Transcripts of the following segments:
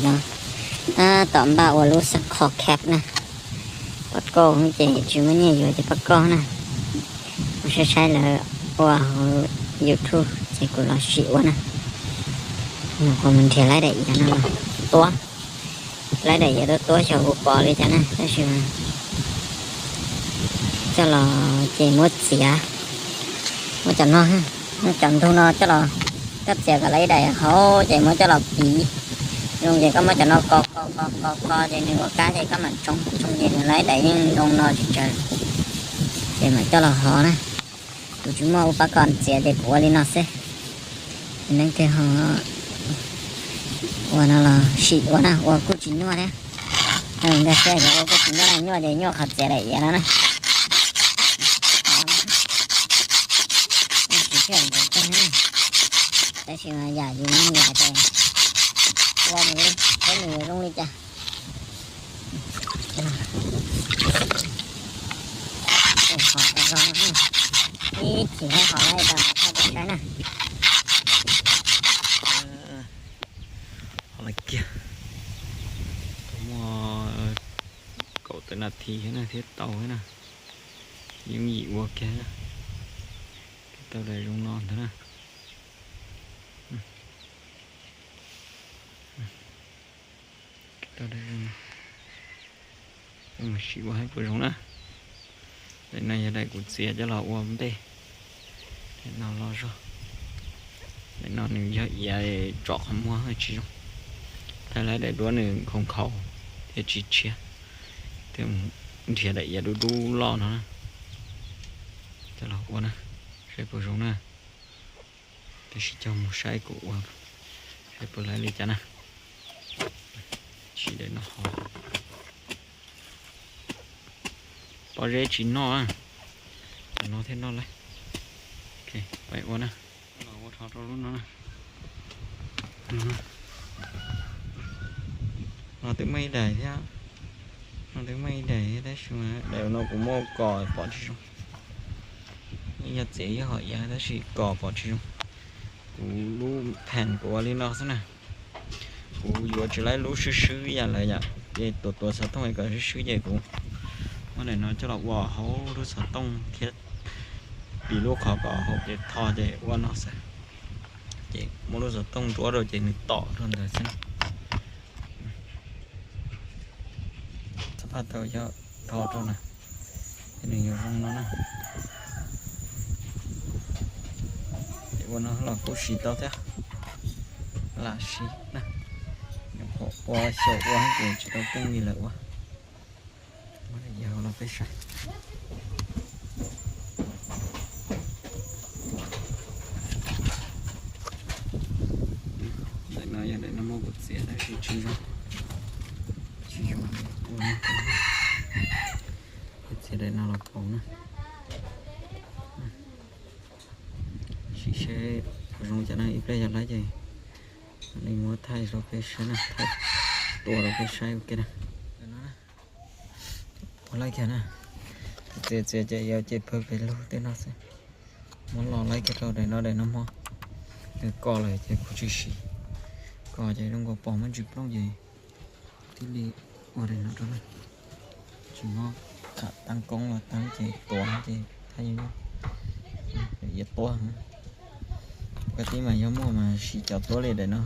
No tab tom npaj ua lub xab khos khab na. Pab kauj ces tsis muaj nyiaj yuav ces pab kauj na. Mus saib saib lawv ua hauv YouTube ces kuv los sim ua na. Kuv mus nrhiav laib daim iav no los tuab. Laib daim iav tuab tuab xyov kuv pom li cas na, tab sis coj los ces muab txiav, muab cov no, muab cov ntug no coj los, koj txiav kom laib daim hauv ces muab coj los piv zoo ces koj muab cov no ko ko ko ko ko ces nws ua kab ces koj mam tsoo tsoo ces nws laib daim yeej zoo no tsis tsawg. Ces mam coj los hov na. Kuv tsis muaj ua pab kauj txiav ces kuv ua li no xwb. Neeg twg ho ua no los sim ua na, ua kuj tsis nyuaj thiab. Nkag siab cov ua kuj tsis nyuaj na, nyuaj ces nyuaj qhov txiav daim iav no na. Tab sis mas yam yus nyiam ces ua mus li, peb nws yuav zoo li cas. Ib chim hov laib tau tau saib na. Hov lawm kiag, tau muaj kaum tawm nas this thiab na thiab tau thiab na. Yooj yim ua kiag, tau daim zoo no ntag na. Tau daim zoo no, mus sim ua saib puas zoo na. Daim no yog daim kuv txiav coj los ua ntej. Daim no loj zog. Daim no nws yog iav tsom qhov muag tsis zoo. Thaij lawm daim duab nws nkhaus nkhaus thiab tsis tshiab. Thiaj nrhiav daim iav dub dub loj no na. Coj los ua na, saib puas zoo na. Tab sis coj mus saib kuv ua, saib puas laib li cas na. Sim daim no hov. Pob zeb tsis noj, cov no thiaj noj laib. Ok, peb ua na. Los ua rho rau lub no na. No twb muaj ib daim thiab, no twb muaj ib daim thiab tab sis mas daim no kuv muab kos pom tsis zoo. Yog txiav ib hom iav tab sis kos pom tsis zoo. Kuv lub pheem kuv ua li no xwb na. Kuv yuav tsis laib lub swb swb yam lawv yom, ces tuav tuav xov tooj kom swb swb ces kuv muab daim no coj los ua hauv lub xov tooj thiab, piv lub qhov kom hauv ces tho ces ua no xwb. Ces muab lub xov tooj ntsuab rau ces nws tom rau ntawd xwb na. Xab phaj tau coj tho rau na, ces nws yuav zoo no na. Ces ua no los kuj siv tau thiab, lam siv na. Nyuam qhuav ua xyaum ua ces tsis tau keej li lawm ua. Muab daim iav los peb saib. Daim no yog daim no muab kuv txiav tab sis tsis zoo, tsis zoo, ua no, txiav daim no los pauv na. Sim seb zoo cas na, ib pliag yog laib ces li muab thaij rau peb saib na, thaij tua rau peb saib ua ke na. Ua laib kiag na, txiav txiav ces yuav ces pawg pes lug tej no xwb. Muab los laib kiag rau daim no, daim no hmo nws kos lawm ces kuv tsis siv, kos ces zoo nkaus pom muaj ntsis plooj ces thiaj li ua daim no rau na. Tsis muab tham taab koob los taab ces tuav ces thaj yeej nyob, iav tuab. Koj tib mas yog muaj mas siv cov tuab li daim no,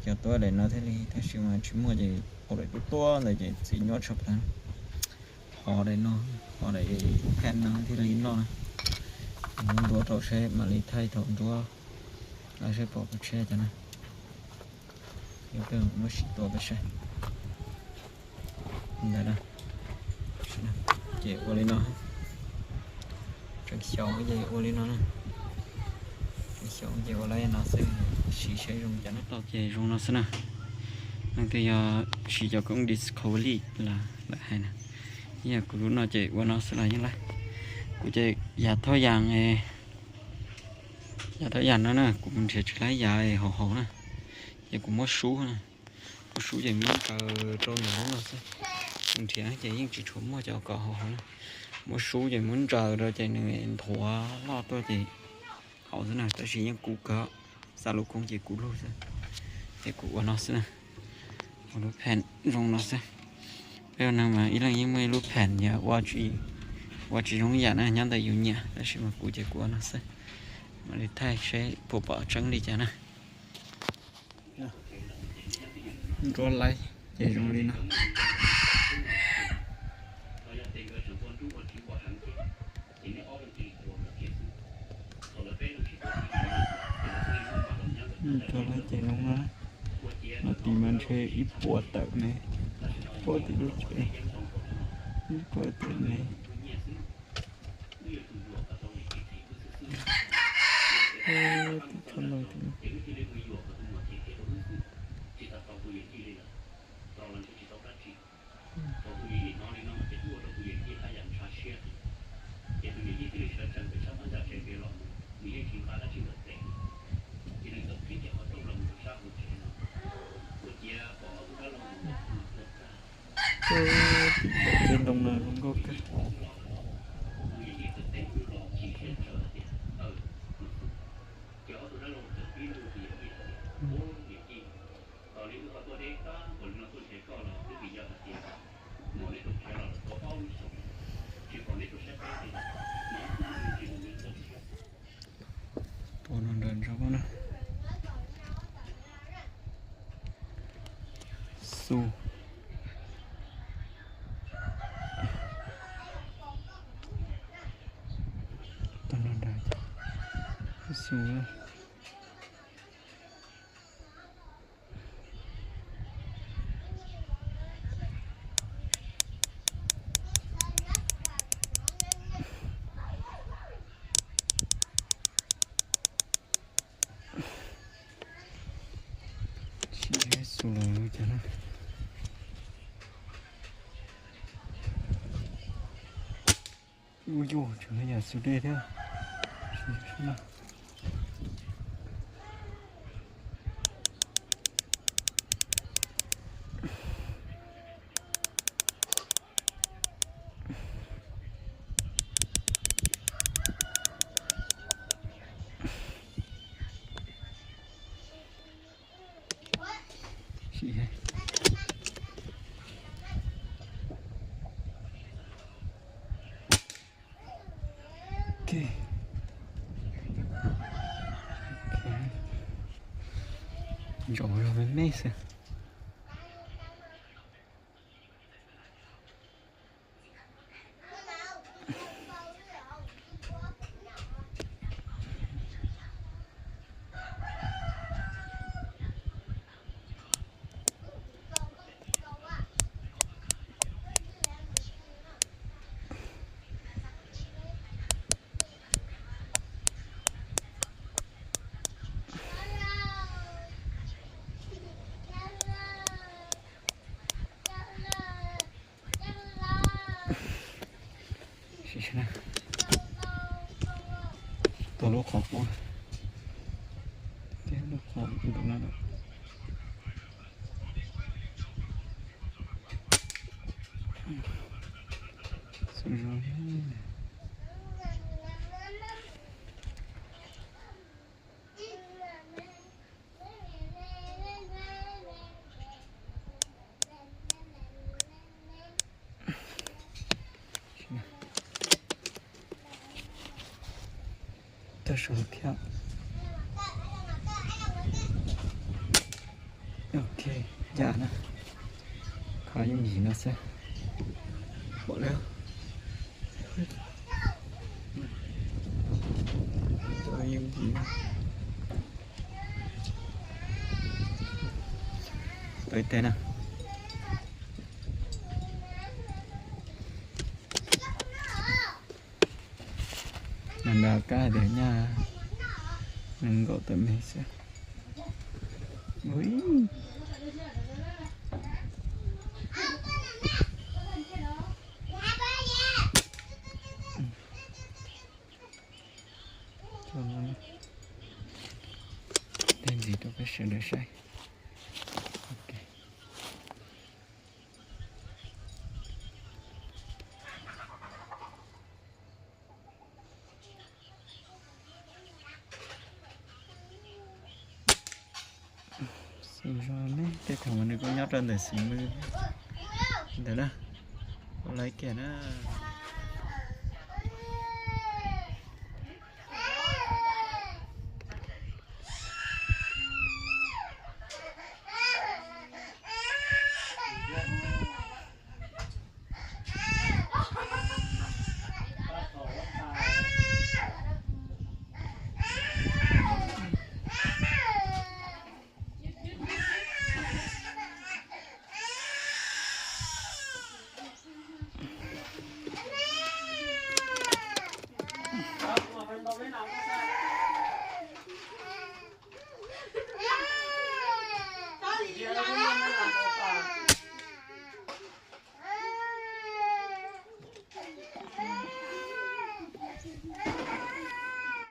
cov tuab daim no thiaj li, tab sis mas tsis muaj ces ua daim tuab tuab ntawd ces txiv nyuaj tshaj plaws. Hov daim no, hov daim pheem no thiaj li noj na. Muab ntsuab rau seb mam li thaij thaum ntsuab, seb pom kuv tsheb cov na. Yuav muab sim tua peb saib. Ntawd na, ces ua li no. Tseem xyaum ces ua li no na. Tseem xyaum ces ua li no xwb, sim seb zoo cas na. Tau ces zoo no xwb na. Leej twg yog siv cov koob Discovery los lawm hais na. Ib yam kuv lub no ces ua no xwb los yeej laib. Kuv ces yav thauj yas, yav thauj yas no na, kuv mus nrhiav tsis laib yav hauv hauv na, ces kuv muab sub na. Muab sub ces muab ntsaws rau ntawm lub no xwb. Mus nrhiav ces yeej tsis tshua muaj cov kom hauv hauv na. Muab sub ces muab ntsaws rau ces nws nthuav loj tuaj ces hauv xwb na, tab sis yeej kub kawg, xa lub koob ces kub lug xwb. Ces kuv ua no xwb na. Lub pheem zoo no xwb. Peb ua neeg mas ib leeg yeej muaj ib lub pheem yog ua tsis, ua tsis zoo yam na nyob ntawm yus nyiam, tab sis mas kuv ces kuv ua no xwb. Mam li thaij seb puas pom tseeb li cas na. Nruab laib ces zoo li no. Nruab laib ces zoo na. Mas tis mas ntshe ib puas tawm ne, ib puas tim lub tsev, ib puas tawm ne. Tim txhua no. Tim ntawm tej ntoo no zoo nkauj kawg. Pom no nram ntsov na. Xu. Tau no nram xu. Sim xu los cas na. Ub yuj, tseem yog xu dej thiab. Ntsaum los me me xwb. Tau lub qhov quav thiab lub qhov ntawm no lawm. Tag su thiab. Ok, yam na, qhov yooj yim no xwb. Pom lawm. Yooj yim. Tau ib teg na. Nws nrog kab tias nyaj nees nkaum tawm me xwb. Ui. Tej ntxiv rau peb sawv daws saib. Ok. Zos ne, tej thaum mas nws kuj nyob rau ntawm xim mws ntawm na, lawv kiag na.